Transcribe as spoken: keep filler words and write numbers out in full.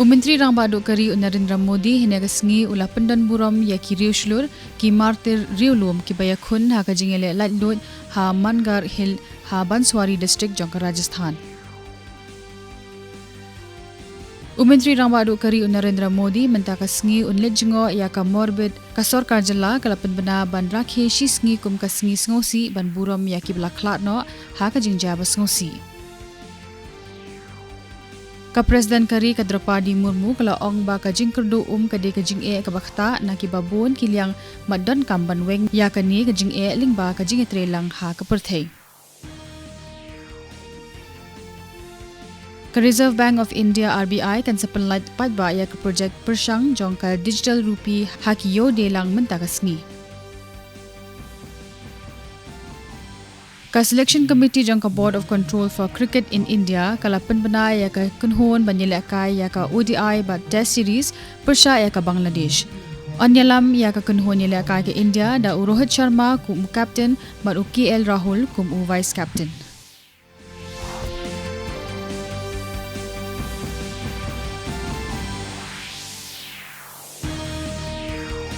U Myntri Rangbah Duh ka ri u Narendra Modi hynne ka sngi u la pyndon burom ïa ki riewshlur, ki martir riewlum kiba ïakhun ha ka jingïaleh laitluid ha Mangarh Hill ha Banswari District jong ka Rajasthan. U Myntri Rangbah Duh ka ri u Narendra Modi mynta ka sngi un leit jngoh ïa ka Morbit, ka sorkar jylla ka la pynbna ban rakhe shi sngi kum ka sngi sngewsih ban burom ïa kiba la khlad noh ha ka jingjia ba sngewsih. Ka President ka ri ka Draupadi Murmu ka la ong ba ka jingkyrduh um ka dei ka jingeh kaba ktah na kiba bun ki liang, bad donkam ban weng ïa kane ka jingeh lyngba ka jingïatreilang ha ka pyrthei. Ka Reserve Bank of India, R B I, kan sa pynlait paidbah ïa ka projek pyrshang jong ka digital rupee ha ki ïew dei lang mynta ka sngi. Ka Selection Committee jong ka Board of Control for Cricket in India ka la pynbna ïa ka kynhun ban ïalehkai ïa ka O D I bad Test Series pyrshah ïa ka Bangladesh. Yn ïalam ïa ka kynhun ïalehkai ka India da u Rohit Sharma kum u captain bad u K L Rahul kum u vice captain.